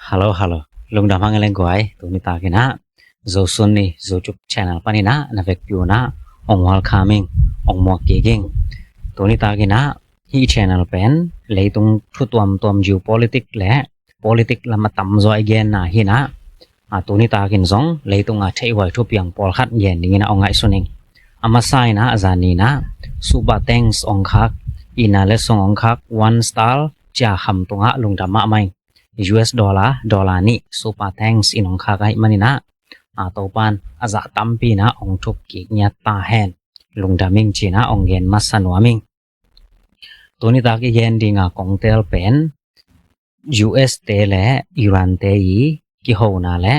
Hello, hello. Lungdam hang leng guai, tuni ta kina. Zo sun ni, zo chup channel pani na, na vek piu na, ong welcoming, ong mo keging. Tuni ta kina, hi channel pen, leitung thu tuam tuam geopolitic le, politic lama tam zo ai gen na hi na. A, tuni ta kin zong, leitung a thei huai thu piang pawl khat gen ding ina ong ai suning. Ama sai na, a zan ni na, super thanks ong khak, ina le song ong khak, one star, chia ham tunga lungdam ma mai. U S dollar, dollar ni, super thanks in ong khak ai mani na. A, to pan, a za tampi na, ong thup kik nia ta hen. Lungdam ing chi na, ong gen masa nuam ing. Tuni ta ki gen ding a kong tel pen, U S te le Iran te i ki ho na le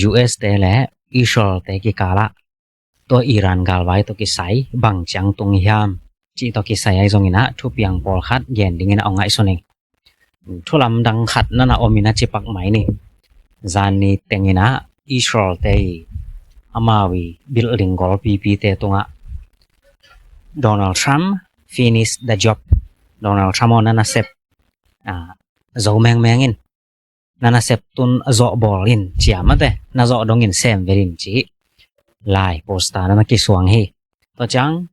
U S te le Israel te ki kala. Tua Iran galvai to ki sai bang chiang tung hiam. Chi to ki sai ai zong ina thu piang pawl khat gen ding ina ong ai suning. Thu lam dang khat nana om ina chi pak mai ni. Zan ni teng ina Israel te i ama wi building gol pipi te tunga. Donald Trump finish the job. Donald Trump o nana sep. A, zo meng meng in. Nana sep tun zo bol in chia mate. Na zo dong in sem verin chi. Lai posta nana ki suang hi. To chang,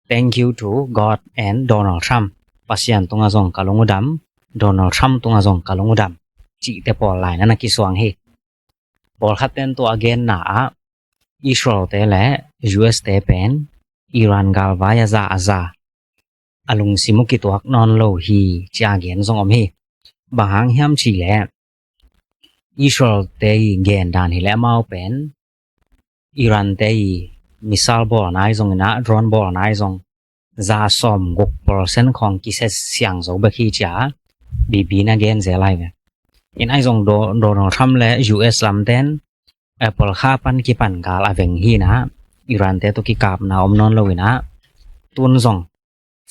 thank you to God and Donald Trump. Pasian tunga zong ka lung u dam. Donald Trump tunga zong ka lung u dam. Chi te pawl lai nana ki suang hi. Pawl khat ten to a gen na a Israel te le U S te pen Iran galvai a za a za. A lungsim u ki tuak non lo hi chia gen zong om hi. Bang hang hiam chi le Israel te i gen dan hi le mau pen Iran te i missile bol nai zong ina drone bol nai zong za som guk percent khong ki se siang zo bek hi chia Bibi na gen ze lai ve. In ai zong Donald Trump le U S lam ten Apple kha pan ki pan gal a veng hi na Iran te to ki kap na om non lo ina tun zong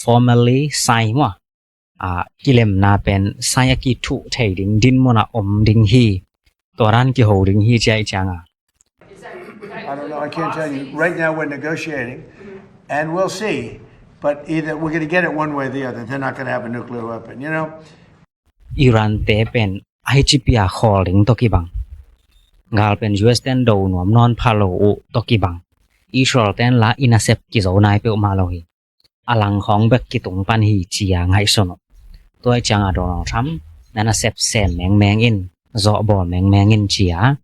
formally sai mo. A, ki lem na pen sai a ki thu thei ding din mo na om ding hi. To ran ki ho ding hi chia i chang a. I don't know. I can't tell you. Right now, we're negotiating, and we'll see. But either we're going to get it one way or the other. They're not going to have a nuclear weapon, you know? Iran te pen ai chi pia khol ding to ki bang. Gal pen U S ten do nuam non pha lo u to ki bang. Israel ten la ina sep ki zo nai pe u ma lo hi. A lang khong bek ki tung pan hi chia ngai sono. Tua i chang a Donald Trump nana sep sem meng meng in zo bol meng meng in chia.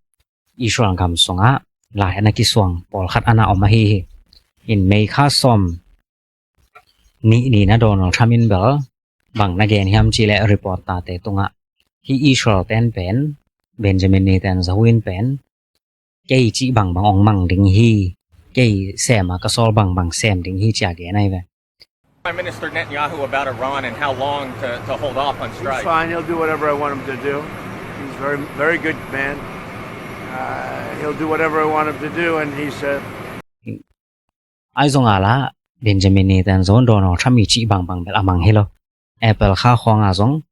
Israel gam sunga lai ana ki suang pawl khat ana om a hi hi. In May kha som ni ni na Donald Trump in bel bang na gen hiam chi le report ta te tunga hi Israel ten pen Benjamin Netanyahu in pen kei chi bang bang ong mang ding hi kei sem a ka sol bang bang sem ding hi chia gen ai ve. Prime Minister Netanyahu about Iran and how long to, to hold off on strikes. He's fine. He'll do whatever I want him to do. He's very, very good man. Uh, he'll do whatever I want him to do, and he said. Ai zong ala Benjamin Netanyahu Donald Trump i chi bang bang bel amang hilo. Apple kha khong a zong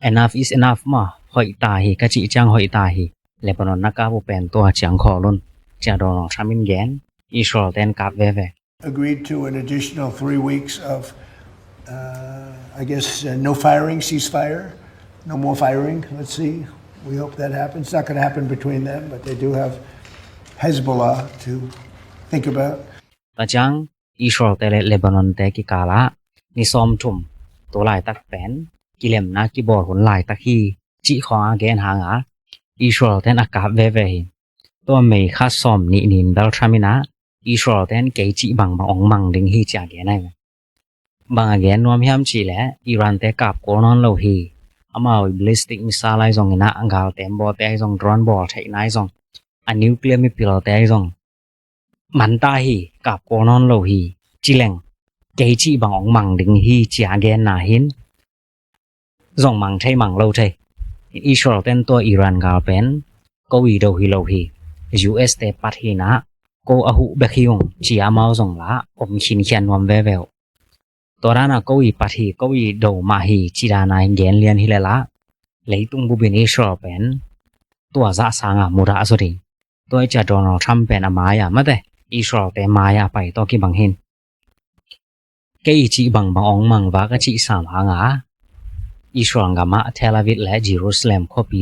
enough is enough ma hoi ta hi ka chi chang hoi ta hi. Lebanon na ka bu pen tua chiang kho lun. Chia Donald Trump in gen Israel ten kap ve ve. Agreed to an additional three weeks of, uh, I guess, uh, no firing, ceasefire, no more firing. Let's see. We hope that happens. It's not going to happen between them, but they do have Hezbollah to think about. ຕາຈາງ ອິສຣາເອລ ແລະ ເລບານອນ ແຕ່ກີກາລະ ນີ້ຊອມທຸ່ມ ໂຕຫຼາຍຕັກແປນ ກິເລັມນາ ກິບອນ ຮຸນຫຼາຍຕັກຮີ ຈິຂອງອາແກນຫາງາ ອິສຣາເອລ ແທນອາກາບແວແວ ໂຕເມຄາຊອມ ນິນິນ ເບລທຣາມິນາ ອິສຣາເອລ ແທນເກຈິບັງ ບັງອອງມັງ ດິງຮີ ຈາແກນາຍ ບາງອາແກນນວມຫຍາມຈີແລ ອີຣານແຕກາບໂກນອນໂລຮີ ອາມາວິບລິສຕິກມິສາລາຍ ຊ່ອງນາ ອັງການເຕັມບໍ່ແຕກ ຊ່ອງດຣອນບໍ່ໄທນາຍ ຊ່ອງອານິວເຄລຍມິປິລແຕກ ຊ່ອງ ມັນຕາຮີ ກາບໂກນອນໂລຮີ ຈິແລງ ເກຈິບັງອອງມັງ ດິງຮີ ຈາແກນນາຫິນ ຊ່ອງມັງໄທມັງໂລໄທ ອິສຣາເອລ ແຕນຕົວອີຣານກາວເປັນ ໂກວີໂດຮີໂລຮີ ຢູເອສເຕປັດຮີນາ ໂກອາຫຸເບກຮີອງ ຈາມາວ ຊ່ອງລາ ອົມຄີນຄຽນນວມແວແວວ ໂຕຣານາ ໂກວີປັດຮີ ໂກວີໂດມາຮີ ຈິດານາຍແກນລຽນຮີແລລາ ເລຕຸງບຸບິນອິສຣາເອລ ແປນ ຕົວຈະສາງາມຸຣາສຸດີ ຕົວຈະໂດນັລທຣຳແປນອາມາຍາມາແຕ ອິສຣາເອລ ແຕມາຍາໄປຕໍ່ກິບັງຫິນ ເກຈິບັງບັງອອງມັງ ວາກະຈິສາມຫາງາ ອິສຣາເອລ ກາມາ ເທລອາວິບ ແລະ ເຢຣູຊາເລັມ ໂຄປີ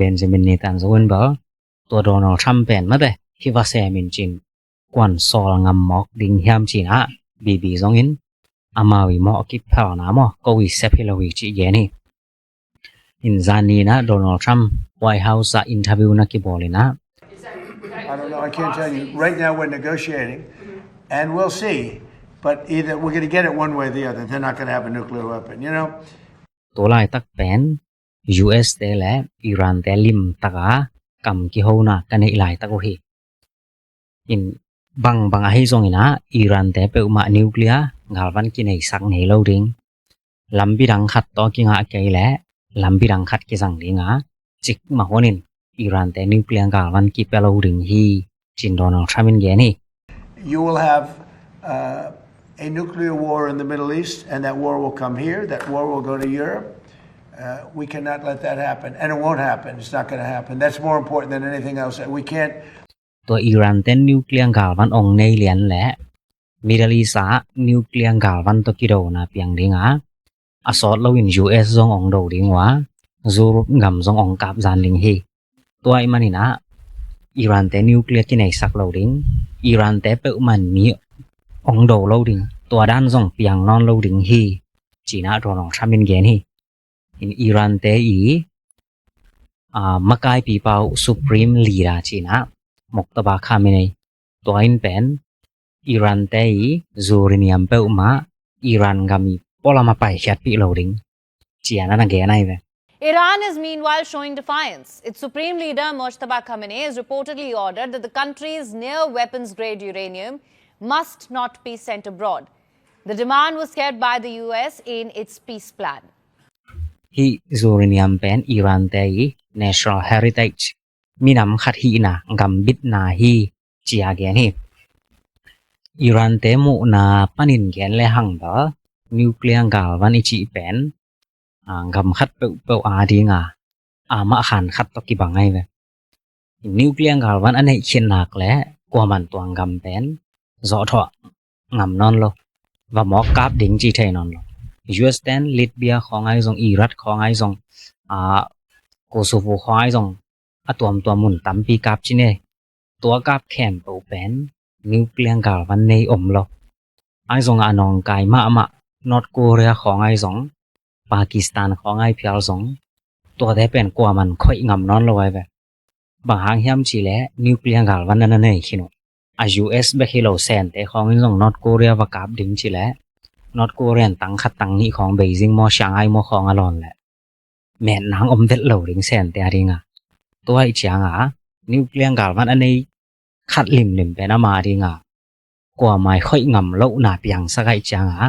Benjamin Netanyahu ເບິ່ງ ຕົວ Donald Trump ເປັນມາແຕ່ ທີ່ວ່າແຊມິນຈິນ ກວນຊອລງຳໝອກດິງຫຽມຈີນອະ ບີບີ ຈອງອິນ ອາມາວິໝໍກິບແຜວນາໝໍ ກໍວິເຊເພລະວິຈິເຢນີ ອິນຈານີນະ Donald Trump White House interview ນະກິບອລລິນະ I don't know. I can't tell you. Right now, we're negotiating, and we'll see. But either we're going to get it one way or the other. They're not going to have a nuclear weapon, you know? ໂຕຫຼາຍຕັກແປນ ຢູເອັສ ແຕ່ ແລະ ອີຣານແຕ່ ລິມຕັກອາ ກຳກິໂຮນາກະເນຫຼາຍຕັກໂອເຮ ອິນ ບັງ ບັງອາເຮ ຈອງອິນອາ ອີຣານແຕ່ ເປີມາ ນິວເຄລຍ ກາລວັນກິເນຊັກເນໂລດິງ ລຳບິດັງຂັດຕໍ່ກິງາໄກ ແລະ ລຳບິດັງຂັດກິສັງດິງອາ ຈິກມາໂຮນິນ ອີຣານແຕ່ ນິວເຄລຍ ກາລວັນກິເປໂລດິງຮີ ຈີນ Donald Trump ເປັນເຢນີ You will have uh, a nuclear war in the Middle East, and that war will come here. That war will go to Europe. Uh, we cannot let that happen, and it won't happen. It's not going to happen. That's more important than anything else. We can't. ຕົວອີຣານແຕ່ ນິວເຄລຍ ກາລວັນ ອອງເນລຽນ ແລະ ມິດເດິລອີສ ອາ ນິວເຄລຍ ກາລວັນ ໂຕກິໂດນາ ປຽງດິງອາ ອາຊອດ ລາວິນ ຢູເອັສ ຈອງອອງໂດດິງວາ ຢູໂຣບ ກຳ ຈອງອອງກາບ ຈານດິງຮີ ຕົວອາມານິນອາ ອີຣານແຕ່ ນິວເຄລຍ ກິເນຊັກໂລດິງ ອີຣານແຕ່ ເປີມານມີ ອອງໂດໂລດິງ ຕົວດ້ານ ຈອງປຽງນອນໂລດິງຮີ ຈີນອາ Donald Trump ເປັນເຢນີ ອິນ ອີຣານແຕ່ ອີ ອາ ມະກາຍປີເປົ່າ Supreme Leader ຈີນອາ Mojtaba Khamenei ຕົວອິນເປັນ ອີຣານແຕ່ ອີ ຢູເຣນຽມ ເປີມາ ອີຣານກາມີ ປອລະມາໄປ ແຄດ ປິໂລດິງ Iran is meanwhile showing defiance. Its supreme leader Mojtaba Khamenei has reportedly ordered that the country's near-weapons-grade uranium must not be sent abroad. The demand was kept by the U S in its peace plan. ຮີ ຢູເຣນຽມ ເປັນ ອີຣານແຕ່ National Heritage ມີນຳຂັດ ຮີນາ ກຳບິດນາ ຮີ ເຈຍແກນ ຮີ ອີຣານແຕ່ ໂມນາ ປະນິນແກນ ແລະ ຮັງດາ ນິວເຄລຍ ກາລວັນ ອີຈິ ເປັນ ອາ ກຳຂັດ ເປີເປີອາ ດີງາ ອາມະຄານ ຂັດ ຕະກິບັງ ໄງ ແວ ນິວເຄລຍ ກາລວັນ ອາເນເຄນາກ ແລະ ກວມມັນ ຕວງກຳ ເປັນ ເຈາະເທາະ ງຳນອນໂລ ວ່າໝອກກາບດິງຈີໄທນອນໂລ ຢູເອັສ ແຕນ ລິດເບຍ ຂອງໄອຈອງ ອີຣັກ ຂອງໄອຈອງ ອາ ໂກໂຊໂວ ຂອງໄອຈອງ ອາຕວມຕົວມຸນຕຳປີກາບຈີເນ ຕົວກາບແຄມໂຕແປນ ນິວເຄລຍ ກາລວັນ ເນອົມໂລ ໄອຈອງ ອານອງກາຍ ມະອະມະ North Korea ຂອງໄອຈອງ ປາກິສຕານ ຂອງໄອພຽວຈອງ ຕົວແຕ່ແປນ ກວມມັນ ຂ້ອຍງຳນອນໂລ ໄວແວ ບາງຫາງຫຽມຈີແລ ນິວເຄລຍ ກາລວັນ ອານາເນ ຄີໂນ ອາ ຢູເອັສ ແບກເຮໂລ ແຊນແຕ່ ຂອງໄອຈອງ North Korea ວ່າກາບດິງຈີແລ North Korea ຕັງຂັດຕັງນິ ຂອງເບຈິງ ມໍຊຽງໄອ ມໍຂອງອາລອນ ແລະ ແມ່ນນາງ ອົມເວັດ ໂລດິງ ແຊນແຕ່ ອາດິງອາ ຕົວໄອຈຽງອາ ນິວເຄລຍ ກາລວັນ ອາເນ ຂັດລິມລິມ ແປນ ອາມາ ອາດິງອາ ກວມມາຍ ຂ້ອຍງຳໂລ ນາປຽງ ສະໄກຈຽງອາ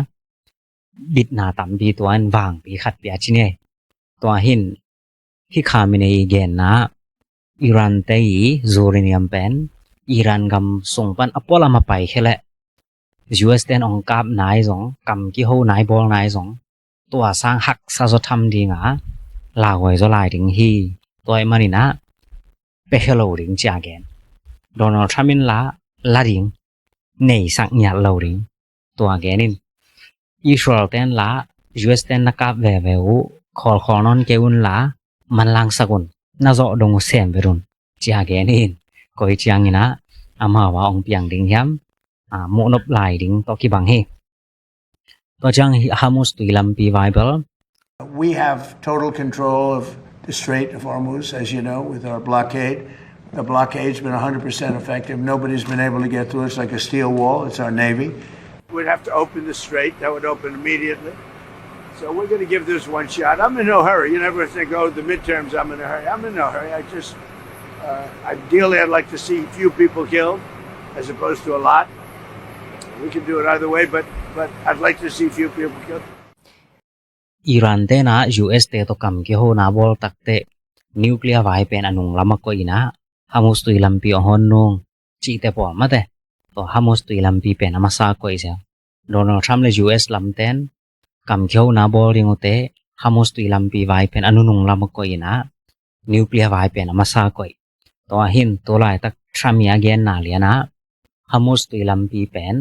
ບິດນາຕຳປີ ຕົວອັນ ວາງປີ ຂັດ ເປຍຈີເນ ຕົວຫິນ ຮີ ຄາເມເນ ແກນນາ ອີຣານແຕ່ ຢູເຣນຽມ ເປັນ ອີຣານກຳ ສົ່ງປັນ ອະປອລະມາໄປ ແຄ່ແລະ ຢູເອັສ ແຕນ ອອງກາບ ນາຍຈອງ ກຳກິໂຮ ນາຍບອລ ນາຍຈອງ ຕົວສ້າງຮັກສາໂຊທຳ ດີງາ ລາວໄວໂຊລາຍ ດິງຮີ ຕົວໄອມານິນາ ເປເຮໂລ ດິງ ຈາແກນ Donald Trump ມິນລາ ລາດິງ ເນຊັກ ຍາດ ໂລດິງ ຕົວແກນິນ ອີສຣາເອລ ແຕນລາ ຢູເອັສ ແຕນ ນະກາບ ແວແວອູ ຄໍລຄໍນອນ ເກອຸນລາ ມັນລາງສະກຸນ ນະເຈາະດົງ ແຊມເວລຸນ ຈາແກນິນ ກົຍຈຽງ ອິນນາ ອຳຫາວາອອງປຽງດິງຫຽມ ອາ ມຸນົບລາຍດິງໂຕະກິບັງເຮ. ໂຕຈາງ Hormuz ຕຸຍລຳປີວາຍເບິລ We have total control of the Strait of Hormuz, as you know, with our blockade. The blockade's been a hundred percent effective. Nobody's been able to get through. It's like a steel wall. It's our Navy. We'd have to open the strait. That would open immediately. So we're gonna give this one shot. I'm in no hurry. You never think, "Oh, the midterms, I'm in a hurry." I'm in no hurry. I just, uh, ideally, I'd like to see few people killed as opposed to a lot. We can do it either way, but, but I'd like to see few people killed. ອີຣານເຕນະ ຢູເອັສເຕໂຕກຳກິໂຮນາໂບລຕັກເຕ ນິວເຄລຍວາຍເປັນອະນຸງລຳມະໂກອີນະ Hormuz ຕຸຍລຳປີອະຮອນນຸງ ຈິເຕປອນມາເຕ ໂຕ Hormuz ຕຸຍລຳປີເປັນອະມາຊາໂກອີເຊ Donald Trump ແລະ US ລຳແຕນ ກຳເຂວນາບໍລິງໂອເຕ Hormuz ຕຸຍລຳປີວາຍເປັນອະນຸນຸງລຳມະໂກອີນະ ນິວເຄລຍວາຍເປັນອະມາຊາໂກອີ ໂຕອາຫິນໂຕລາຍຕັກ Trump ອາເກນນາເລຍນະ Hormuz ຕຸຍລຳປີເປັນ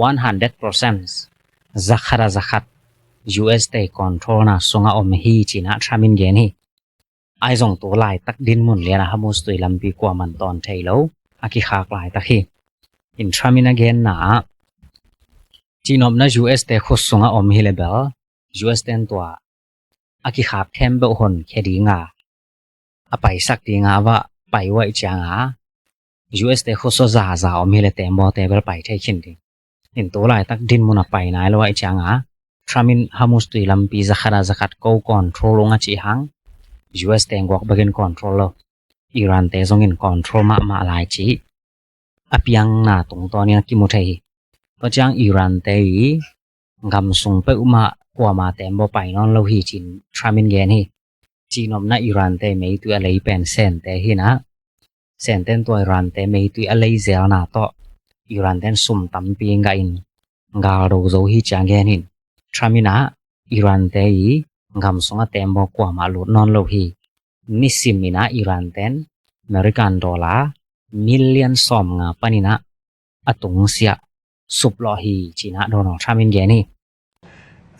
one hundred percent ຈະຂັດຈະຂັດ US ເຕ control ນະ ສົງອາອົມຮີຈີນະ Trump ເກນຮີ ອາຍສົງໂຕລາຍຕັກດິນມຸນເລຍນະ Hormuz ຕຸຍລຳປີກວ່າມັນຕອນໄທໂລ ອາກິຂາກລາຍຕັກຮີ ອິນ Trump ອາເກນນາ ຈີນອບນະ US ເຕ ຂຸດສົງອາອົມຮີເລເບລ US ເຕນຕົວ ອາກິຂາກແຄມເບວຫົນເຄດີງາ ອາໄປສັກດີງາວະ ໄປໄວຈາງາ US ເຕໂຄໂຊຈາຈາອອມເຮເລແຕມບໍ່ແຕເບລໄປໄທຄິນດີ ເຫັນໂຕຫຼາຍຕັກດິນມຸນອາໄປນາຍລະໄວຈາງາ Trump ອາ Hormuz ຕຸຍລຳປີຈະຂະດາຈະຂັດໂກ control ລົງອາຈິຮັງ US ແຕງກອກເບເກັນ control ລະ Iran ເຕຊົງເຫັນ control ມະມະຫຼາຍຈິ ອາປຽງນາຕົງຕອນນີ້ນະກິມຸໄທ ປະຈາງ Iran ເຕ ກຳສຸງເປີມາ ກວ່າມາແຕມບໍ່ໄປນອນເລົາຮີຈີນ Trump ເກນຮີ ຈີນອບນະ Iran ເຕເມຕຸຍອາເລຍແປນແສນເຕຮີນະ ແສນແຕນຕົວ Iran ເຕເມຕຸຍອາເລຍແຈວນາເຕາະ Iran ແຕນສຸມຕຳປີງກະອິນ ກາລໂດໂຈຮີຈາງແກນຫີນ Trump ນະ Iran ເຕອີ ກຳສຸງອາແຕມບໍ່ກວ່າມາລຸດນອນເລົາຮີ ນິຊິມມິນະ Iran ແຕນ American dollar million ສອມງາປານິນະ ອາຕຸງເສຍ ສຸບເລາະຮີຈີນະ Donald Trump ເກນຮີ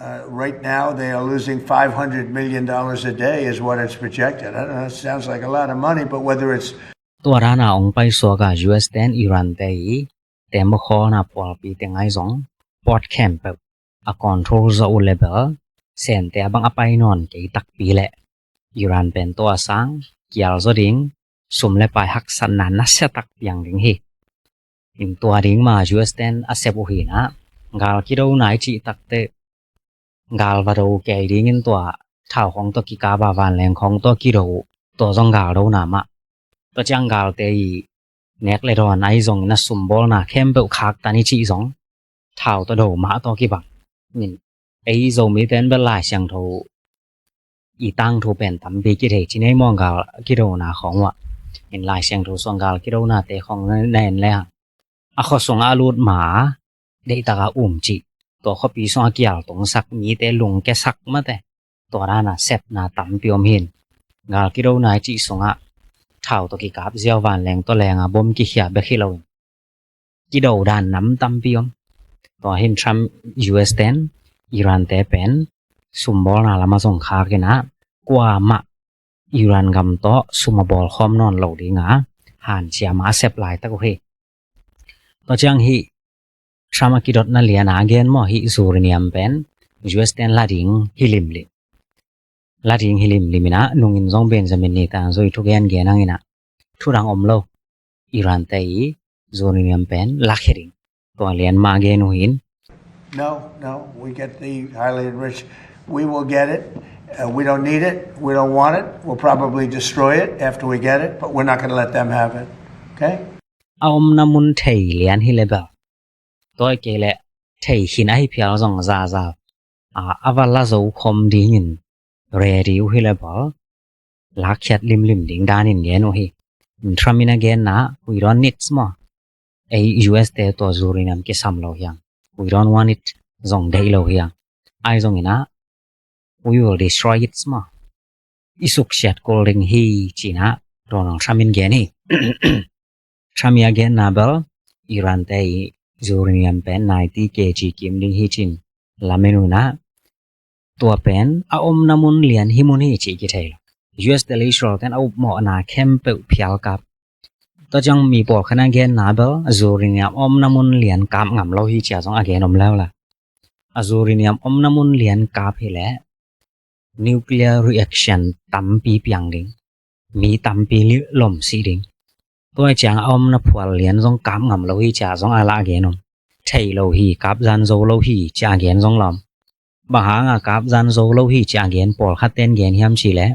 Uh, right now, they are losing five hundred million dollars a day is what it's projected. I don't know, it sounds like a lot of money, but whether it's ຕົວດານາອົງໄປສັວກາ US ແຕນ Iran ເຕ ແຕມບໍ່ຂໍນາປອລປີແຕງໄງສອງ ປອດແຄມເປີ ອາກອນໂທລສະອຸເລເບ ແສນແຕບັງອາໄປນອນເກຍຕັກປີແລະ Iran ແປນຕົວອາສາງ ກຽລໂຈດິງ ສຸມແລະປາຍຮັກສັນນານນະເສຍຕັກປຽງດິງຮີ ອິນຕົວດິງມາ US ແຕນອາເຊບອຸຮີນະ ກາລກິໂດນາຍຈິຕັກເຕ ກາລວາໂດແກຍດີງິນຕົວ ທ້າວຂອງຕົວກິກາບາວານແລງຂອງຕົວກິໂດ ຕົວຈອງກາລໂດນາມະ ຕົວຈາງກາລເຕອີ ແນກແລດອນໄອຈອງນະ ສຸມໂບລນາແຄມເປິ້ວຄາກຕານິຈິຈອງ ທ້າວຕົວໂດມະຕົວກິບັງ ນິນ ໄອໂຈມີແຕນເບລາຍຊຽງໂທ ອີຕາງໂທແປນຕຳເບກິເທຈິໃນມອງກາລກິໂດນາຂອງວະ ເຫັນລາຍຊຽງໂທສອງກາລກິໂດນາເຕຂອງແນນແລ ອາຂໍສອງອາລູດມາ ໄດ້ຕາກາອຸມຈິ ຕົວຂໍປີສອງອາກຽວຕົງສັກມີແຕ່ລຸງແກສັກມາແຕ່ ຕົວດານາແຊບນາຕຳປິວມຫີນ ກາລກິໂດນາຍຈິສົງອາ ທ້າວຕົວກິກາບເຊວວານແລງຕົວແລງອາບົມກິເຂຍເບຄິໂລ ກິໂດດານນຳຕຳປິວມ ຕົວເຫັນ Trump US ແຕນ Iran ແຕແປນ ສຸມບໍລນາລະມາສົງຄາກິນາ ກວ່າມະ Iran ກຳເຕາະ ສຸມມະບໍລຄອມນອນເລົາດີງາ ຫານເຊຍມາແຊບຫຼາຍຕະກຸເຮ ຕໍ່ຈາງຮີ Trump ອາກິດອດນາເລຍນາເກນມໍຮີ Uranium ແປນ US ແຕນລາດິງຮີລິມລິ ລາດິງຮີລິມລິມິນາ ນຸງອິນຈອງເບນຈາມິນເນຕານໂຈ ທຸກແກນເກນາງອິນາ ທຸດັງອົມໂລ Iran ແຕ Uranium ແປນ ລາເຄດິງ ຕົວລຽນມາເກນຸຫີນ No, no, we get the highly enriched. We will get it. Uh, we don't need it. We don't want it. We'll probably destroy it after we get it, but we're not gonna let them have it. Okay? ອາອົມນະມຸນໄທລຽນຮີເລບາ ໂຕຍເກແລະ ໄທຂີນອາເພຍລະຈອງຈາຈາ ອາ ອາວາລາໂຈຄອມດີງິນ ແຣດີວຮີເລບາ ລາກແຄດລິມລິມດິງດານິນເກນຸຮີ Trump ນະເກນນາ We don't need ມາ ໄອ US ເຕຕົວ Uranium ເກຊຳໂລຮຽງ We don't want it ຈອງໄດໂລຮຽງ ອາຍຈອງອິນາ We will destroy it ມາ ອີສຸກເຊດໂກລດິງຮີຈີນາ Donald Trump ເກນຮີ Trump ອາເກນນາເບລ Iran ເຕ Uranium ແປນ ninety kg ກິມດິງຮີຈີນ ລາເມນູນາ ຕົວແປນ ອາອົມນະມຸນລຽນຮີມຸນຮີຈີກິເທລ US ເຕ Israel ແຕນອາອຸບເໝາະນາແຄມເປິ້ວພຽລກັບ ໂຕຈັ່ງມີໂປລຂະໜາດແກນນາເບິລ ຢູເຣນຽມອົມນ້ຳມົນຫຼຽນກາບງຳເລົາຮີຈາ ຊ່ອງອາແກນອມແລ້ວລະ ອາຢູເຣນຽມອົມນ້ຳມົນຫຼຽນກາບຮີແລະ ນິວເຄລຍຣີແອັກຊັນຕຳປີປຽງດິງ ມີຕຳປີລິລົມສີດິງ ຕົວຈາງອອມນະພວນຫຼຽນ ຊ່ອງກາບງຳເລົາຮີຈາ ຊ່ອງອາລະອາແກນອມ ໄທເລົາຮີກາບຢານໂຈເລົາຮີຈາແກນ ຊ່ອງລອມ ບາງຫາງອາກາບຢານໂຈເລົາຮີຈາແກນ ໂປລຂະແຕນແກນຮຽມຊີແລະ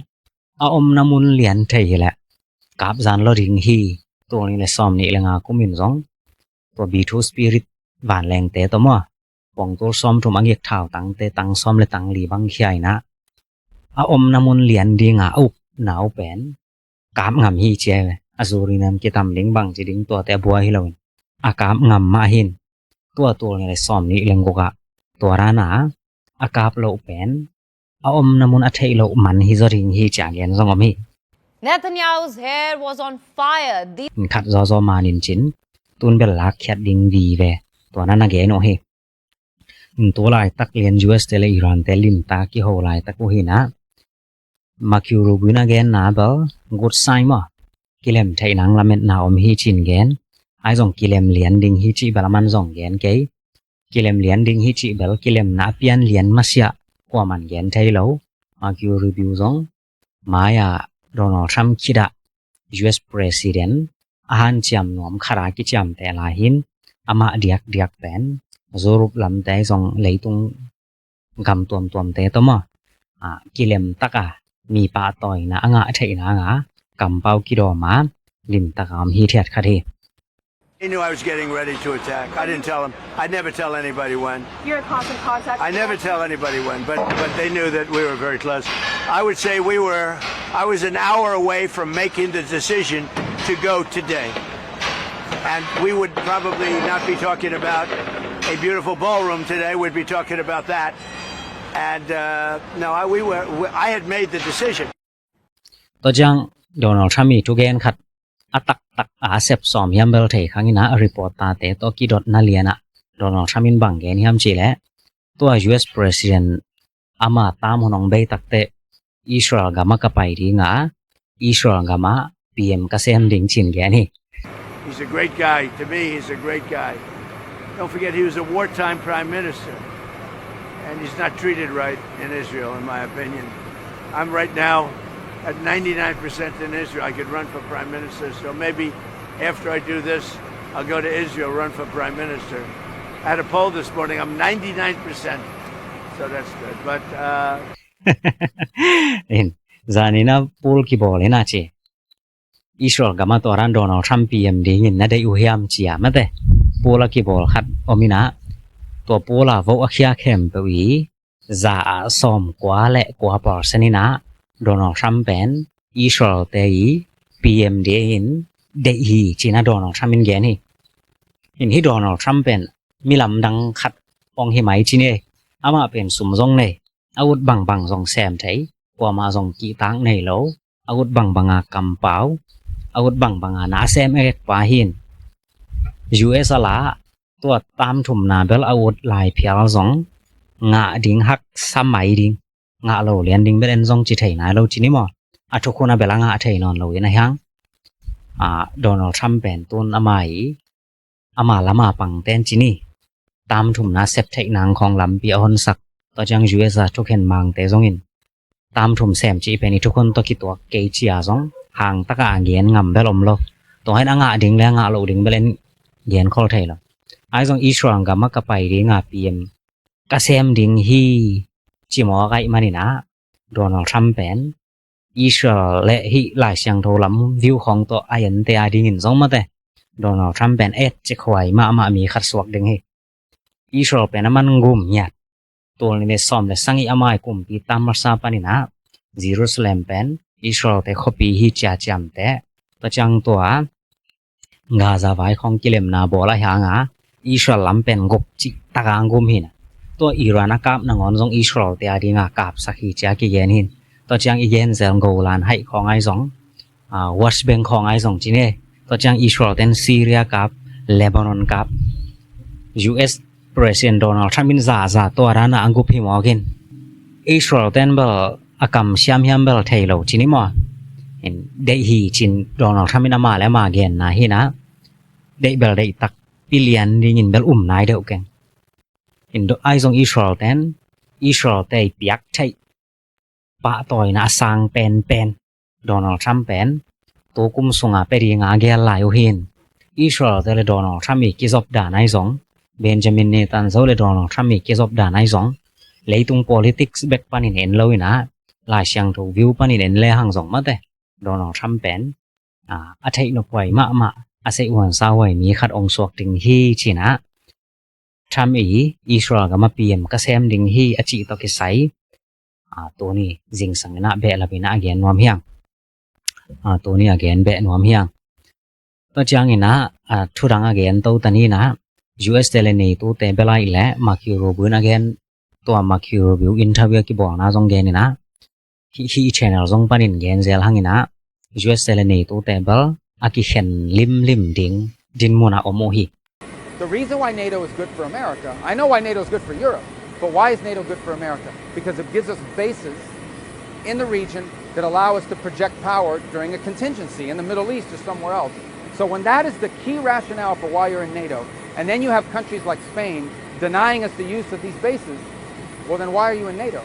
ອາອົມນ້ຳມົນຫຼຽນໄທຮີແລະ ກາບຢານເລົາດິງຮີ ໂຕນີ້ແລະຊອມນີ້ແລະງາກຸມອິນ ຊ່ອງ ຕົວບີທູສປີຣິດ ຫວານແລງແຕໂຕມໍ ປອງໂຕຊອມທຸມອາເງກທ້າວຕັງເຕຕັງຊອມແລະຕັງລີບັງຂຽຍນະ ອາອົມນ້ຳມົນຫຼຽນດີງາອຸບໜາວແປນ ກາບງຳຮີເຈຍ ອາຊູຣີນາມກິຕຳລິງບັງຈິດິງຕົວແຕບົວຮີເລົາ ອາກາບງຳມະຫີນ ຕົວໂຕນີ້ແລະຊອມນີ້ແລງໂກກະ ຕົວຣານາ ອາກາບໂລແປນ ອາອົມນ້ຳມົນອາໄທໂລມັນຮີໂຈດິງຮີຈາແກນ ຊ່ອງອອມຮີ Netanyahu's hair was on fire. The ຂັດຈໍຈໍມານິນຈິນ ຕູນເບນລາກແຄດດິງວີແວ ຕົວນັ້ນນະແກໂນເຮ ໂຕລາຍຕັກລຽນຢູເອສເຕແລະອີຣານແຕລິມຕາກິໂຮລາຍຕັກອຸຮີນະ ມາຄິວຣູບິນອາແກນນາເບິລ ກຸດໄຊມໍ ກິເລັມໄທນາງລະເມັດນາອອມຮີຈິນແກນ ອາຍຊ່ອງກິເລັມລຽນດິງຮີຈິເບລະມັນຊ່ອງແກນເກ ກິເລັມລຽນດິງຮີຈິເບລ ກິເລັມນາປຽນລຽນມາເຊຍ ກົວມັນແກນໄທໂລ ມາຄິວຣູບິນຊ່ອງ ມາຍາ ໂດນັລທຣຳຄິດາ ຢູເອສປຣະຊິເດັນ ອາຫານຈຽມນວມຂະລາກິຈຽມແຕລາຫີນ ອາມະດຽກດຽກແປນ ໂຈລຸບລຳແຕຊ່ອງໄລຕຸງ ກຳຕວມຕວມແຕໂຕມໍ ອາ ກິເລັມຕັກອາ ມີປາຕອຍນາອາງະໄທນາງາ ກຳເປົາກິດໍມາ ລິມຕະກາມຮີແທດຄະເທ He knew I was getting ready to attack. I didn't tell him. I never tell anybody when. You're in constant contact. I never tell anybody when, but, but they knew that we were very close. I would say we were, I was an hour away from making the decision to go today. And we would probably not be talking about a beautiful ballroom today. We'd be talking about that. And, uh, no, I, we were, we, I had made the decision. ໂຕຈັ່ງ ໂດນັລທຣຳມີທຸກແກນຂັດ ອາຕັກຕັກອາແຊັບຊອມຮຽມເບິລໄທຄັງອີນາ ອາຣິໂປຕາເຕໂຕກິດົດນາເລຍນະ ໂດນັລທຣຳມິນບັງແກນຮຽມຈີແລະ ຕົວຢູເອສປຣະຊິເດັນ ອາມາຕາມຫົວນ້ອງເບຕັກເຕ ອິດສະຣາເອລກະມາກະໄປດີງາ ອິດສະຣາເອລກະມາ ປີເອັມກະແຊມດິງຈິນແກນີ້ He's a great guy. To me, he's a great guy. Don't forget, he was a wartime prime minister. And he's not treated right in Israel, in my opinion. I'm right now at ninety-nine percent in Israel. I could run for prime minister, so maybe after I do this, I'll go to Israel, run for prime minister. I had a poll this morning, I'm ninety-nine percent, so that's good. But, uh, ເຫັນ ຈານີ້ນະ ໂປລກິໂບເລີຍນະເຈ ອິດສະຣາເອລກະມາຕົວຣານ ໂດນັລທຣຳ ປີເອັມດີງານນະ ໄດ້ອູຮຽມເຈຍມາແຕ່ ໂປລະກິໂບລຂັດອອມມິນາ ຕົວໂປລາເວົ້າອາເຄຍແຄມເປີອີ ຈາອາຊອມກວ່າແລະກວ່າປອລຊະນີນາ ໂດນັລທຣຳແປນ ອິດສະຣາເອລແຕອີ ປີເອັມດີງານ ໄດ້ອີຈີນະ ໂດນັລທຣຳມິນແກນຮີ ເຫັນຮີໂດນັລທຣຳແປນ ມີລຳດັງຂັດອອງຮີໄມຈີເນ ອາມາເປັນຊຸມຈົ່ງເນ ອາວຸດບັງບັງຊ່ອງແຊມໄທ ກວ່າມາຊ່ອງກິຕາງໃນໂລ ອາວຸດບັງບັງອາກຳປາວ ອາວຸດບັງບັງອານາແຊມເອກປາຫີນ ຢູເອສອາລາ ຕົວຕາມທຸມນາເບລອາວຸດລາຍພຽລຊ່ອງ ງະດິງຮັກສະໄໝດິງ ງະໂລລຽນດິງເບເອັນຊ່ອງຈິໄທນາໂລຈິນິມໍ ອາທຸກຄົນອາເບລອາງະໄທນອນໂລເວນາຮັງ ອາ ໂດນັລທຣຳແປນຕູນອາໄມ ອາມາລະມາປັງແຕນຈີນີ ຕາມທຸມນາເຊັບໄທນາງຂອງລຳປີອາຫົນສັກ ຕໍ່ຈັ່ງຢູເອສອາທຸກເຫັນມາງແຕຊ່ອງອິນ ຕາມທຸມແຊມຈີເປນີທຸກຄົນຕໍ່ກິຕົວເກຈຽຊ່ອງ ຫາງຕະກະອາແກນງຳແບລອມໂລ ຕໍ່ໃຫ້ອາງະດິງແລະອາງະໂລດິງແບເລັນແກນຄໍໄທລະ ອາຍຊ່ອງອິດສະຣາເອລກະມາກະໄປດີງາປີເອັມກະແຊມດິງຮີ ຈິມໍໄກມານີນາ ໂດນັລທຣຳແປນ ອິດສະຣາເອລ ແລະ ຫິລາຍຊຽງໂທລຳ ວິວຂອງຕົວອາເອັນເຕອາດີງານຊ່ອງມາແຕ່ ໂດນັລທຣຳແປນເອັດເຈັກໄວມາມາມີຂັດສວກເດັງເຮ ອິດສະຣາເອລແປນອາມັນກຸມຍາດ ໂຕເລເນຊອມ ແລະ ສັງອິອາມາຍກຸມປີຕາມມາຊາປານິນາ ເຢຣູຊາເລັມແປນ ອິດສະຣາເອລແຕ່ຄໍປີຮີຈາຈຽມແຕ ຕະຈັງຕົວ ກາຊາວາຍຂອງກິເລັມນາບໍລາຍຫາງາ ອິດສະຣາເອລລຳແປນກົບຈິກຕະກາງກຸມຫີນ ຕົວອີຣານອາກາບນະງອນຊ່ອງອິດສະຣາເອລແຕ່ອາດີງາກາບສັກຮີຈາກິແກນຫີນ ຕົວຈາງອີແກນແຊງໂກລານໄຮຂອງໄອຊ່ອງ ອາ ວອດເບັງຂອງໄອຊ່ອງຈີເນ ຕົວຈາງອິດສະຣາເອລແຕນຊີເຣຍກາບ ເລບານອນກາບ ຢູເອສປຣະຊິເດັນໂດນັລທຣຳມິນຈາຈາຕົວຣານາອັງກຸບຫິມອກິນ ອິດສະຣາເອລແຕນເບລ ອາກຳຊຽມຮຽມເບລໄທໂລຈີນິມໍ ເຫັນໄດ້ຮີຈິນ ໂດນັລ ທຣຳ ນະມາແລະມາແກນນາຮີນະ ໄດ້ເບວໄດ້ຕັກປິລຽນ ໄດ້ຍິນເບວອຸມນາຍເດີແກງ ເຫັນໄອຊົງອິສຣາເອວແຕນ ອິສຣາເອວແຕນປຽກໄທ ປະຕ່ອຍນາອາຊາງແປນແປນ ໂດນັລ ທຣຳ ແປນ ໂຕກຸມສຸງອາເປດີງາແກນລາຍໂອເຮນ ອິສຣາເອວແຕນ ແລະ ໂດນັລ ທຣຳ ອີກກິຊອບດານາຍຊົງ ເບນຈາມິນ ເນຕັນຊາວ ແລະ ໂດນັລ ທຣຳ ອີກກິຊອບດານາຍຊົງ ເລຕຸງ ໂປລິຕິກ ແບກປານິນເອັນເລວນະ ລາຍຊຽງໂທວິວປານິນເອັນແລຫັ້ງຊົງມາແຕ ໂດນັລ ທຣຳ ແປນ ອາ ອາໄທໂນປວຍມະມະ ອາໄຊອວນຊາວໄວມີຂັດອົງສວກດິງຮີຈີນະ ທຣຳອີ ອິສຣາເອວກະມາປີມກະແຊມດິງຮີອາຈິໂຕເກໄຊ ອາ ໂຕນີ້ ຊິງສັງນະ ແບະລະເບນະ ອາແກນນວມຮຽງ ອາ ໂຕນີ້ ອາແກນແບະນວມຮຽງ ໂຕຈາງອີນະ ອາ ທຸດັງອາແກນໂຕຕານີນະ ຢູເອສແຕນ ແລະ ເນໂຕແຕນເບລາອີແລະ ມາຄິວ ຣູບິນ ອາແກນ ຕົວ ມາຄິວ ຣູບິນ ອິນເຕີວິວກິບອງນາຊົງແກນນີ້ນະ ທີ່ ທີ່ channel ຊົງປານິນແກນແຊລຫັງອີນະ ຢູເອສແຕນ ແລະ ເນໂຕແຕນເບລ ອາກິແຄນລິມລິມດິງ ດິນມຸນອາອົມໂອຮີ The reason why NATO is good for America, I know why NATO is good for Europe, but why is NATO good for America? Because it gives us bases in the region that allow us to project power during a contingency in the Middle East or somewhere else. So when that is the key rationale for why you're in NATO, and then you have countries like Spain denying us the use of these bases, well, then why are you in NATO?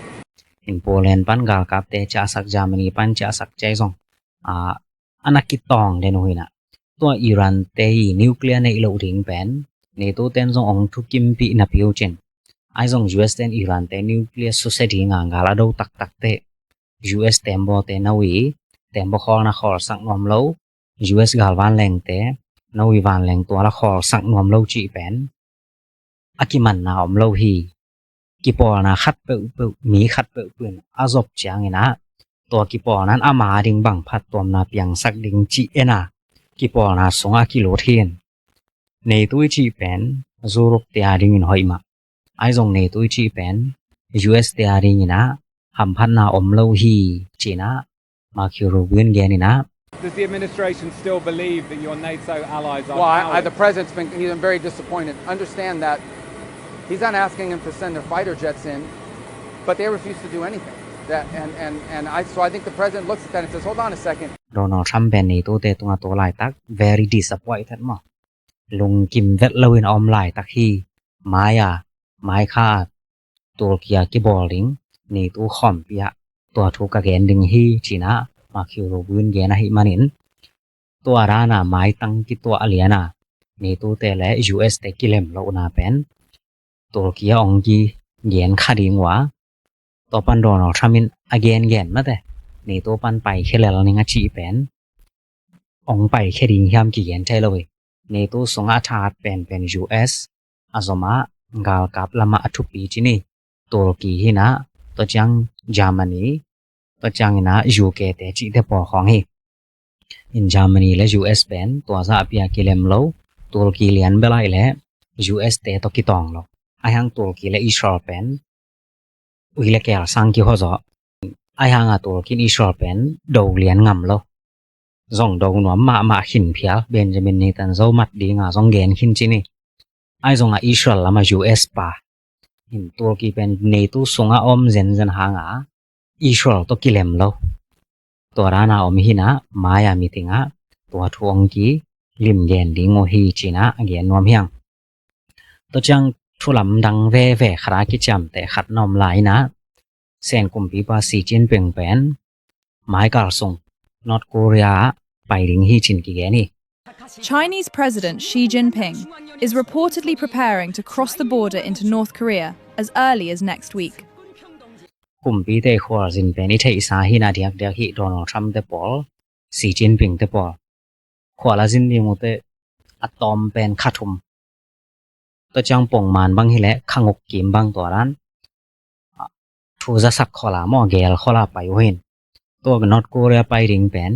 ເຫັນໂປແລນປັ້ນການກັບແຕ່ຈະສັກ ຈາມານີປັ້ນຈະສັກໃຈສ່ອງ ອາ ອານາກິດຕອງແດນໂອເຮນະ ຕົວອີຣານແຕ່ອີນິວເຄລຍໃນໂລກດິງແປນ ເນໂຕແຕນສົ່ງອົງທຸກິມປີນະປິວເຈັນ ອາຍສົ່ງຢູເອສແຕນອີຣານແຕນນິວເຄລຍສຸເສດີງາງກາລາໂດຕັກຕັກເຕ ຢູເອສແຕນບໍ່ແຕນນາວີ ແຕນບໍ່ຄອລນະຄອລສັກນວມໂລ ຢູເອສກາລວານແລງແຕນາວີວານແລງຕົວລະຄອລສັກນວມໂລຈີແປນ ອາກິມັນນາອົມໂລຮີ ກິປອລນາຂັດເປິ້ວເປິ້ວ ມີຂັດເປິ້ວປືນ ອາສົບຈຽງອີນະ ຕົວກິປອລນັ້ນອາມາດິງບັງພັດຕົວມນາປຽງສັກດິງຈີເອນາ ກິປອລນາຊົງອາກິໂລເທນ ເນຕຸຍຈີແປນ ຢູໂຣບເຕອາດິງອິນຫອຍມາ ອາຍຊົງເນຕຸຍຈີແປນ ຢູເອສເຕອາດິງອີນະ ຫຳພັດນາອົມໂລຮີຈີນະ ມາຄິວ ຣູບິນແກນນີ້ນະ Does the administration still believe that your NATO allies are Well, I, I, the cowards? President's been, he's been very disappointed. Understand that he's not asking them to send their fighter jets in, but they refuse to do anything. That, and, and, and I, so I think the president looks at that and says, "Hold on a second." ໂດນັລ ທຣຳ ແບນເນໂຕແຕ່ຕົວໂຕຫຼາຍຕັກ very disappointed ໝໍ ລຸງກິມເວັດລະວິນອອມຫຼາຍຕັກຮີ ມາຍາ ມາຍຄາ ຕຸລະກີອາກິບອລລິງ ເນໂຕຂອມປິຍະ ຕົວທຸກກະແກນດຶງຮີຈີນະ ມາຄິວ ໂຣບືນແກນະຫິມານິນ ຕົວຣານາ ມາຍຕັງກິຕົວອາເລຍນາ ເນໂຕແຕແລະ ຢູເອສແຕກິເລັມໂລນາແປນ ຕຸລະກີອອງກີແກນຄາດີງວາ ຕົວປັນໂດນັລ ທຣຳ ອາແກນແກນມາແຕ ເນໂຕປັນໄປເຄເລລນິງອາຈີແປນ ອອງໄປເຄດີງຮຽມກີແກນໄທລະເວ ເນໂຕຊົງອາທາດແປນ ແປນຢູເອສ ອາໂຊມາ ກາລກັບລະມະອາທຸປີຈີນີ ຕຸລະກີຮີນາ ຕົວຈາງ ຈາມານີ ຕົວຈາງຮີນາ ຢູເຄແຕຈີແຕປອຂອງຮີ ອິນ ຈາມານີ ແລະ ຢູເອສແປນ ຕົວສະອາເປຍກິເລັມໂລ ຕຸລະກີລຽນເບລາຍ ແລະ ຢູເອສແຕຕົວກິຕອງໂລ ອາຍັງຕຸລະກີ ແລະ ອິສຣາເອລແປນ ອຸຍ ແລະ ແກລສັງກິໂຮໂຊ ອາຍັງອາຕຸລະກີ ອິສຣາເອລແປນ ໂດລຽນງຳໂລ ຊົງໂດນວມມະມະຂິນເພຍ ເບນຈາມິນ ເນຕັນຢາຮູ ມັດດີງາຊົງແກນຂິນຈີນີ ອາຍຊົງອາອິສຣາເອລລະມາຢູເອສປາ ອິນ ຕຸລະກີແປນ ເນໂຕຊົງອາອອມເຊັນເຊັນຮາງອາ ອິສຣາເອລຕົວກິເລັມໂລ ຕົວຣານາອອມຮີນາ ມາຍາມິຕິງາ ຕົວທຸອງກີ ລິມແກນດີໂງຮີຈີນາ ແກນນວມຮຽງ ຕົວຈາງທຸລຳດັງແວແວ ຄະລາກິດຈຳແຕຂັດນອມລາຍນາ ແສນກຸມປີປາ ຊີຈິນປິງແປນ ມາຍກາລຊົງ ນອດໂກເຣຍ ໄປດິງຮີຈີນກິແກນີ Chinese President Xi Jinping is reportedly preparing to cross the border into North Korea as early as next week. ກຸມປີເຕ ຂົວລະຊິນເປັນ ອິເທອິສາຮີນາ ດຽກດຽກຮີ ໂດນັລ ທຣຳ ເຕປອລ ຊີຈິນປິງ ເຕປອລ ຂົວລະຊິນ ດີມຸເຕ ອາຕອມ ແປນຄາທຸມ ຕົວຈາງປົງມານບັງຮີແລະ ຂະຫງົກກີມບັງຕົວລານ ອາ ທູຈະສັກ ຂໍລາໝໍແກລ ຂໍລາໄປໂອເຮນ ຕົວນອດໂກເຣຍ ໄປດິງແປນ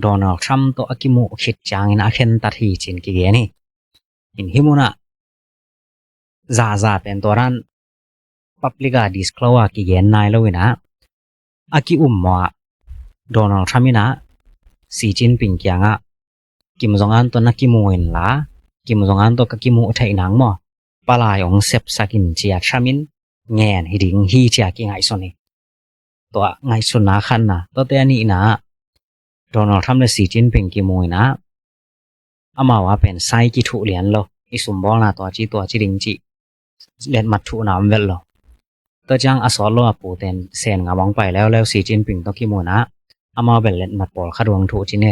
ໂດນັລ ທຣຳ ຕົວອາກິມຸ ຂິດຈາງ ອິນອາເຄັນຕັດຮີຈີນກິແກນີ ອິນຫິມຸນະ ຈາຈາເປັນຕົວນັ້ນ ປາບລິກາດິສໂຄລວາ ກິແກນນາຍລະວິນາ ອາກິອຸມມໍອາ ໂດນັລ ທຣຳ ມິນາ ຊີຈິນປິງ ກຽງອາ ກິມ ຈອງອານ ຕົວນາກິໂມເອັນລາ ກິມ ຈອງອານ ຕົວກາກິໂມ ໄທນາງມໍ ປາລາຍອົງເຊັບ ຊາກິນ ເຈຍ ທຣາມິນ ແງນ ຮີດິງ ຮີ ເຈຍ ກິໄງ ໂຊນີ ຕົວໄງ ໂຊນາ ຄັນນາ ຕົວແຕນີນາ Donald Trump ແລະ Xi Jinping ກິມູຍນະ ອາມາວ່າເປັນໄຊກິທຸລຽນໂລ ອີສຸມບອລນາຕົວຈີຕົວຈີດິງຈີ ເລັດມັດທຸນາມເວັດໂລ ຕົວຈາງອາຊອດໂລອາປູເຕັນແສນງາມອອງໄປແລ້ວ ແລ້ວ Xi Jinping ຕົວກິມູຍນະ ອາມາເປັນເລັດມັດປອລຂະດວງທຸຈີເນ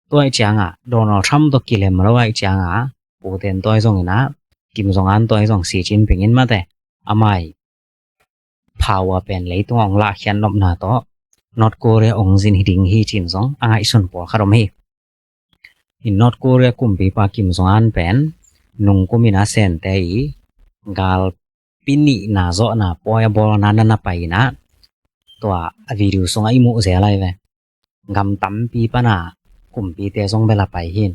ຕົວອີຈາງອາ Donald Trump ຕົວກິເລັມໂລອາອີຈາງອາ ປູເຕັນຕົວອີຊົງອີນະ ກິມຈົງອັນຕົວອີຊົງ Xi Jinping ອິນມາແຕ່ ອາມາ ພາວເປັນເລີຍຕົວອອງລະຂຽນນອບນາໂຕ North Korea ອົງຊິນຮີດິງຮີຈີນຊົງ ອາງາຍຊຸນປົວຄາຣົມຮີ ອິນ North Korea ກຸມປີປາກິມຈົງອັນເປັນ ນຸງກຸມມີນາເຊັນເຕອີ ກາລປິນິນາໂຈະນາປ່ອຍອະບົລນານນະໄປນະ ຕົວອະວິດີໂອຊົງອາອີມຸເຈໄລເວ ງຳຕຳປີປະນາ ກຸມປີເຕຊົງເວລາໄປຫີນ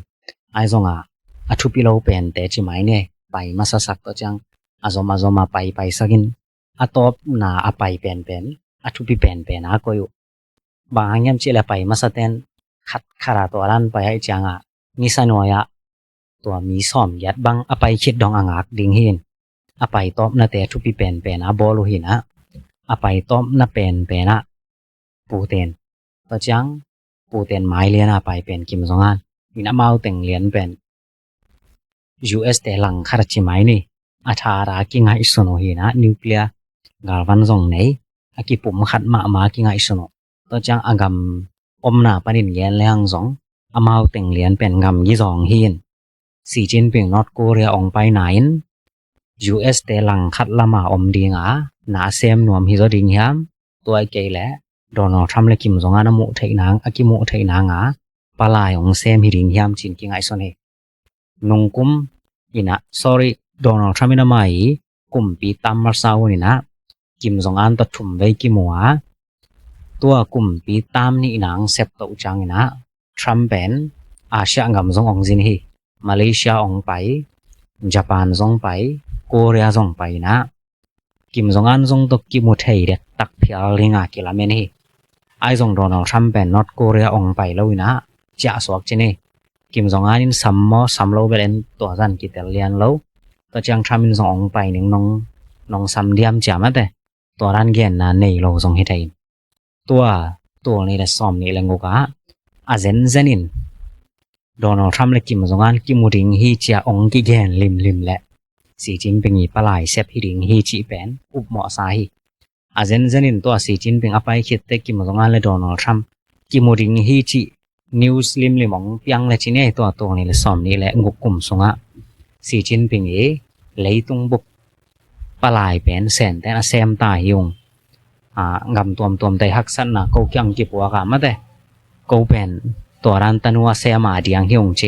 ອາຍຊົງອາ ອາທຸປິໂລເປັນເຕຈິໄມເນ ໄປມາຊະສັກໂຕຈາງ ອາຊົມອາຊົມອາໄປໄປສັກຫີນ ອາຕອບນາອາໄປແປນແປນ ອາທຸປິແປນແປນອາໂກຍອຸ ບາງງຽມຈິແລໄປມາສະແຕນ ຂັດຂະລາຕົວລັນໄປໃຫ້ຈາງອາ ມີສະໜວຍອາ ຕົວມີສອມຢັດບັງ ອາໄປຄິດດອງອາງາກດິງຫີນ ອາໄປຕອບນາແຕທຸປິແປນແປນອາບໍລຸຫີນອາ ອາໄປຕອບນາແປນແປນອາ ປູເຕັນ ໂຕຈາງ ປູເຕັນມາຍລຽນອາໄປແປນກິມຈົງອັນ ມິນອາມາວເຕັງລຽນແປນ US ເຕລັງຄາຣາຈິໄມນີ ອາທາຣາກິງາອິສຸໂນຮີນາ ນິວເຄລຍ ກາລວັນຊົງເນ ອາກິປຸມຂັດມະມາກິງາອິສຸໂນ ໂຕຈາງອາກຳອົມນາປະນິນແກນແລງຊົງ ອາມາວເຕັງລຽນແປນກຳກິຈອງຮີນ Xi Jinping North Korea ອົງໄປນາອິນ US ເຕລັງຂັດລະມາອົມດີງາ ນາເຊມນວມຮີໂຈດິງຮຽມ ຕົວເກແລ Donald Trump ແລະ ກິມຈົງອັນອະມຸໄທນາງ ອາກິມຸໄທນາງາ ປະລາຍອົງເຊມຮີດິງຮຽມຈີນກິງໄອໂຊເນ ນຸງກຸມອີນະ sorry Donald Trump ອີນະໄມ ກຸມປີຕາມມາຊາວນີນະ ກິມຈົງອັນຕະທຸມໄວ້ກິມວາ ຕົວະ ກຸມປີຕາມນິນາງເຊັບໂຕະອຸຈັງອີນະ Trump ແປນ ອາຊຽອາກຳຊົງອົງຊິນຮີ ມາເລເຊຍອົງໄປ ຈາປານຊົງໄປ ໂກເຣຍຊົງໄປນະ ກິມຈົງອັນຊົງຕົກກິມຸເທເດັກຕັກເພຍລລິງາກິລາເມນຮີ ອາຍຊົງ Donald Trump ແປນ North Korea ອົງໄປໂລອີນະ ຈະສວກຈິເນ ກິມຈົງອັນອິນຊຳມໍຊຳໂລເບເລັນຕົວຈັນກິເຕລຽນໂລ ຕົວຈາງ Trump ອິນຊົງອົງໄປນິງນົງ ນົງຊຳດຽມຈາມາແຕ ຕົວລານແກນນາເນໂລຊົງເຮັດໄທ ຕົວ ຕົວນີ້ແຫຼະຊອມນີ້ແຫຼະງົກອະ ອາເຊັນເຊັນອິນ Donald Trump ແລະ ກິມຈົງອັນ ກິມຸດິງຮີເຈຍອົງກິແກນລິມລິມແລະ ສີຈິນປິງອີປະລາຍເຊັບຮີດິງຮີຈິແປນ ອຸບເໝາະຊາຮີ ອາເຊັນເຊັນອິນ ຕົວ ສີຈິນປິງອາໄປຄິດເຕ ກິມຈົງອັນ ແລະ Donald Trump ກິມຸດິງຮີຈິ News ລິມລິມອງປຽງ ແລະ ຈິເນ ຕົວໂຕນີ້ແຫຼະຊອມນີ້ແຫຼະ ງົກກຸມສຸງອະ ສີຈິນປິງເອ ເລີຍຕຸງບຸບ ປະລາຍແປນແສນແຕນອາແຊມຕາຫິວ ອາ ກຳຕວມຕວມໄຕຮັກສັນນາ ເກົາກຽງກິບວກາມາແຕ ເກົາແປນຕົວລານຕະນົວແຊມາດຽງຫິວເຈ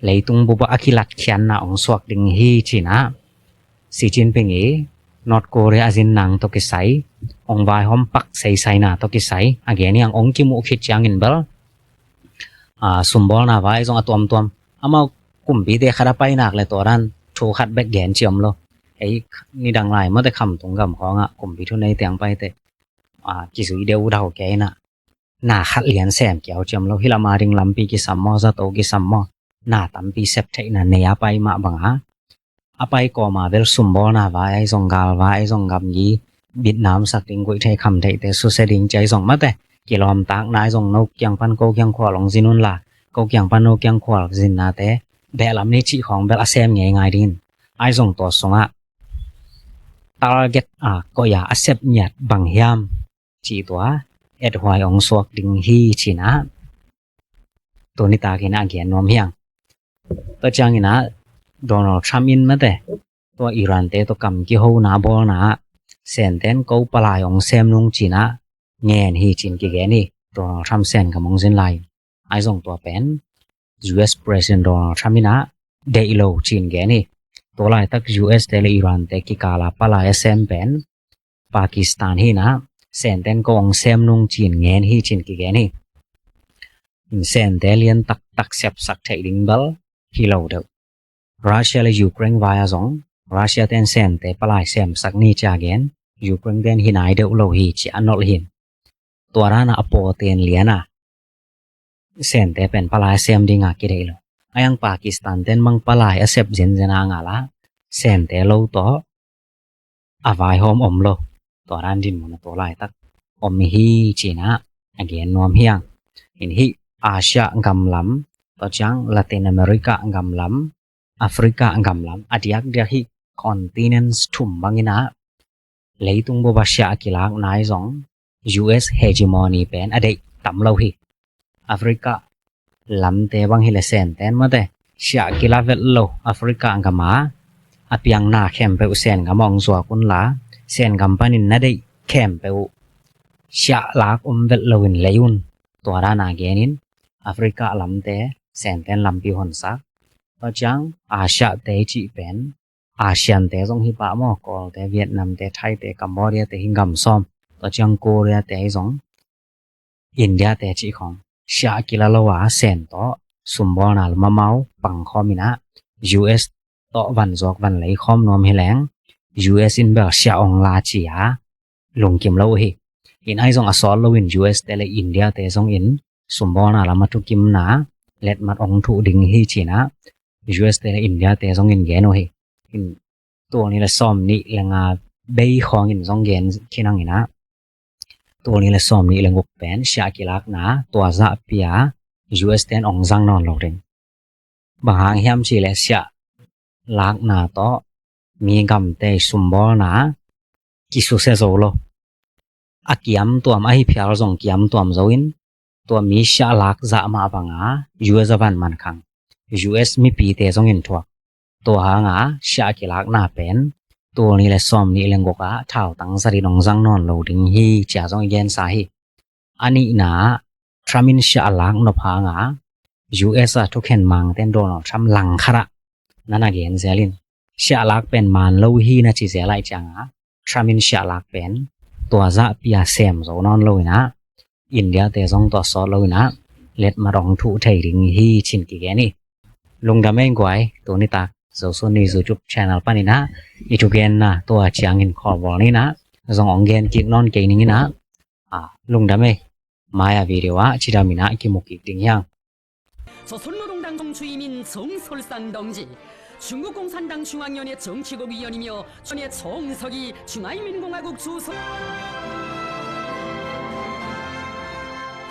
ເລີຍຕຸງບຸບອາກິລັດຂຽນນາ ອົງສວກດິງຮີຈິນາ ສີຈິນປິງເອ North Korea ອາຈິນນາງໂຕກິໄຊ ອົງວາຍຫອມປັກໄຊໄຊນາໂຕກິໄຊ ອາເກນຍັງອົງກິມຸຄິດຈາງອິນເບລ ອາ ຊຸມບໍລນາວາຍຊົງອາຕວມຕວມ ອາມາວ ກຸມປີເຕຄາດາໄປນາກແລະ ຕົວນັ້ນໂທຄັດແບັກແກນຈຽມໂລ ໄອ້ ນີ້ດັງຫຼາຍມາແຕ່ຄຳຕຸງກຳຂອງອະ ກຸມປີທຸນໃນແຕງໄປແຕ່ ອາ ກິສຸຍເດວເດົາແກນະ ໜ້າຄັດລຽນແສມແກ້ວຈຽມໂລ ຮິລະມາດິງລຳປີກິສຳມໍ ສະໂຕກິສຳມໍ ໜ້າຕຳປີເຊັບໄທນະ ເນອາໄປມະບັງອາ ອາໄປກໍມາເວລຊຸມບໍລນາວາຍ ອາຍຊົງກາລວາຍ ອາຍຊົງກຳຢີ ບິດນາມສັກດິງກຸຍໄທຄຳໄທແຕ່ ສຸເສດິງໃຈຊົງມາແຕ ກິລອມຕາກນາຍຊົງນົກກຽງປັນໂກກຽງຂວາລອງຊິນຸນລາ ໂກກຽງປັນໂນກຽງຂວາລອງຊິນນາແຕ ແບະລຳນິຈິຂອງແບລອາແຊມງາຍງາຍດິນ ອາຍຊົງຕົວຊົງອະ ຕາເກັດອາ ກໍຢາອາເຊັບຍາດບັງຮຽມ ຈີຕົວ ເອັດຫວາຍອອງສວກດິງຮີຈີນາ ໂຕນິຕາກິນອາກຽນນວມຮຽງ ຕົວຈາງອີນາ Donald Trump ອິນມາແຕ ຕົວອີຣານເຕຕົວກຳກິໂຮນາບໍລນາ ແສນແຕນເກົາປະລາຍອອງແຊມນຸງຈີນາ ແງນຮີຈີນກິແກນຮີ Donald Trump ແສນກຳມອງຊິນລາຍ ອາຍຊົງຕົວແປນ US President Donald Trump ອີນາ ເດໂລຈີນແກນຮີ ຕົວລາຍຕັກ US ເຕ ແລະ ອີຣານເຕກິກາລາປະລາຍອາແຊມແປນ ປາກິສຕານຮີນາ ແສນແຕນກໍອງແຊມນຸງຈີນແງນຮີຈີນກິແກນຮີ ແສນແຕລຽນຕັກຕັກແຊບສັກໄທດິງເບລ ຮີໂລເດີ ຣາເຊຍ ແລະ ຢູເຄຣນວາຍອາຊົງ ຣາເຊຍແຕນແສນແຕປະລາຍແຊມສັກນີຈາແກນ ຢູເຄຣນແຕນຮີນາຍເດີໂລຮີຈີອາໂນລຮີນ ຕົວລານອາໂປເຕນລຽນອາ ແສນແຕແປນປະລາຍແຊມດິງາກິເດໂລ ອາຍັງປາກິສຕານແຕນມັງປະລາຍອາເຊັບເຊັນເຊັນອາງາລາ ແສນແຕໂລໂຕ ອາວາຍໂຮມອົມໂລ ຕົວດ້ານດິນມຸນໂຕລາຍຕັກ ອົມຮີຈີນາ ອາເກນນວມຮຽງ ᐃນ ႁိ Asia ກຳລຳ, ຕໍ່ຈາງ Latin America ກຳລຳ, Africa ກຳລຳ, ອາດຽກ ດຽກ �າ continents ທຸ່ມບັງ ອີນະ. ເລີຍ ᑐງ ໂບ ບາ ᓯອາ ກິລາກ ນາຍ ສອງ US hegemony ເປັນ ອາ ເດ ຕຳ ລາວ ເຮ Africa ລຳ ເຕ ບັງ ເຮ ແລະ ແຊນ ແຕນ ມາ ເຕ ເຊຍ ກິລາ ເວັດ ໂລ Africa ກຳມາ ອາ ປຽງ ນາ ແຄມ ເປວ ແຊນ ກຳ ອອງ ຊວ ກຸນ ລາ ແຊນ ກຳ ປາ ນິນ ນະ ເດ ແຄມ ເປວ ເຊຍ ລາກ ອົມ ເວັດ ໂລ ວິນ ເລ ຢຸນ ຕົວ ດາ ນາ ເກ ນິນ Africa ລຳ ເຕ ແຊນ ແຕນ ລຳ ປີ ຫົນ ສາກ ຕໍ່ຈາງ ອາຊຽ ເຕ ຈິ ເປັນ ອາຊຽນ ເຕ ຊົງ ຮີ ປະ ມໍ ກໍ ເຕ ຫວຽດນາມ ເຕ ໄທ ເຕ ກຳໂບເດຍ ເຕ ຮິງ ກຳ ຊອມ ຕໍ່ຈາງ ໂກເຣຍ ເຕ ຊົງ ອິນເດຍ ເຕ ຈິ ຂອງ ເຊຍ ກິລາ ລະ ວາ ແຊນ ເຕາະ ຊຸມ ບໍ ນາ ລະ ມະ ເມົາ ປັງ ຄໍ ມິ ນະ US ເຕາະ ວັນ ຊອກ ວັນ ໄລ ຄອມ ນວມ ເຮ ແລງ US ອິນ ເບລ ເຊຍ ອອງ ລາ ເຊຍ ລຸງ ກິມ ລາວ ເຮ ອິນ ໄອ ຊົງ ອາ ຊອດ ລາ ວິນ US ເຕ ລະ ອິນເດຍ ເຕ ຊົງ ອິນ ຊຸມ ບໍ ນາ ລະ ມະ ທຸ ກິມ ນາ ແລັດ ມັດ ອອງ ທຸ ດິງ ຮີ ຈີ ນະ US ເຕ ລະ ອິນເດຍ ເຕ ຊົງ ອິນ ເກ ໂນ ເຮ ອິນ ໂຕ ນີ ລະ ຊອມ ນິ ແລະ ງາ ເບ ຄອງ ອິນ ຊົງ ເກນ ຄີ ນັງ ອີ ນະ ໂຕ ນີ ລະ ຊອມ ນິ ແລະ ງົກ ເປັນ ເຊຍ ກິລາກ ນາ ຕົວ ຊະ ເປຍ US ແຕນ ອອງ ຊາງ ນອນ ໂລ ເດັງ ບາງ ຫາງ ຮຽມ ຊີ ແລະ ເຊຍ ລາກ ນາ ເຕາະ ມີ ກຳ ເຕ ຊຸມ ບໍ ນາ ກິ ຊຸ ເຊ ໂຊ ໂລ ອາ ກຽມ ຕວມ ອາ ຮີ ເພຍ ຊົງ ກຽມ ຕວມ ໂຊ ອິນ ຕົວ ມີ ເຊຍ ລາກ ຊະ ມະ ອາ ປະ ງາ ຢູ ເອສ ອາ ວັນ ມັນ ຄັງ ຢູ ເອສ ມີ ປີ ເຕ ຊົງ ອິນ ທົວ ຕົວ ຫາ ງາ ເຊຍ ກິລາກ ນາ ເປັນ ໂຕ ນີ ລະ ຊອມ ນິ ແລະ ງົກ ອາ ທ້າວ ຕັງ ສະ ດິນ ອອງ ຊາງ ນອນ ໂລ ດິງ ຮີ ເຈຍ ຊົງ ເກນ ສາ ຮີ ອາ ນິ ນາ ທຣຳ ອິນ ເຊຍ ລາກ ນົບ ຫາ ງາ ຢູ ເອສ ອາ ທຸກ ເຫັນ ມາງ ເຕັນ ໂດນັລ ທຣຳ ລັງ ຄະ ຣະ ນາ ນາ ເກນ ເຊ ລິນ ເຊຍ ລາກ ເປັນ ມານ ໂລ ຮີ ນາ ຈິ ເຊ ໄລ ຈາ ງ ອາ ທຣຳ ອິນ ເຊຍ ລາກ ເປັນ ຕົວ ຊະ ເປຍ ແຊມ ໂຊ ນອນ ໂລ ນະ ອິນເດຍ ເຕ ຊົງ ຕົວ ຊອດ ໂລ ນະ ເລັດ ມະ ດອງ ທຸ ໄທ ດິງ ຮີ ຊິນ ກິ ເກ ນີ ລຸງ ດຳ ເອງ ກວາຍ ໂຕ ນິ ຕາ ໂຊ ໂຊ ນີ ຢູທູບ ແຊນແນລ ປາ ນີ ນະ ອີ ທຸ ເກນ ນະ ຕົວ ຈຽງ ອິນ ຄໍ ວໍ ນີ ນະ ຊົງ ອອງ ເກນ ກິກ ນອນ ເກ ນິ ນະ ອາ ລຸງ ດຳ ເອງ ມາ ຍາ ວີ ເດ ວາ ຈິ ດາ ມິ ນະ ກິ ມຸ ກິກ ດິງ ຮຽງ 조선노동당 정치인인 정설상 동지, 중국공산당 중앙위원회 정치국 위원이며 전의 정석이 중화인민공화국 주석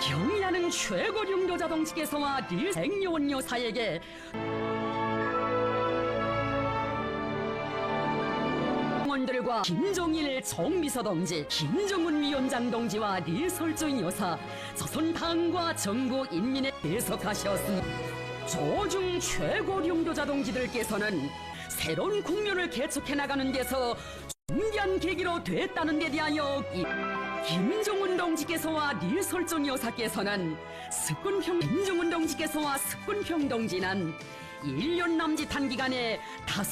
경의하는 최고領導者동지께서와 리 생여원 여사에게 원들과 김정일 정비서 동지, 김정은 위원장 동지와 리설정 여사, 조선당과 전국 인민에 계속하셨습니다. 조중 최고領導者동지들께서는 새로운 국면을 개척해 나가는 데서 중대한 계기로 됐다는 데 대하여 이- 김정은 동지께서와 리설정 여사께서는 스꾼 평- 김정은 동지께서와 스꾼 평 동지는 일 년 남짓한 기간에 다섯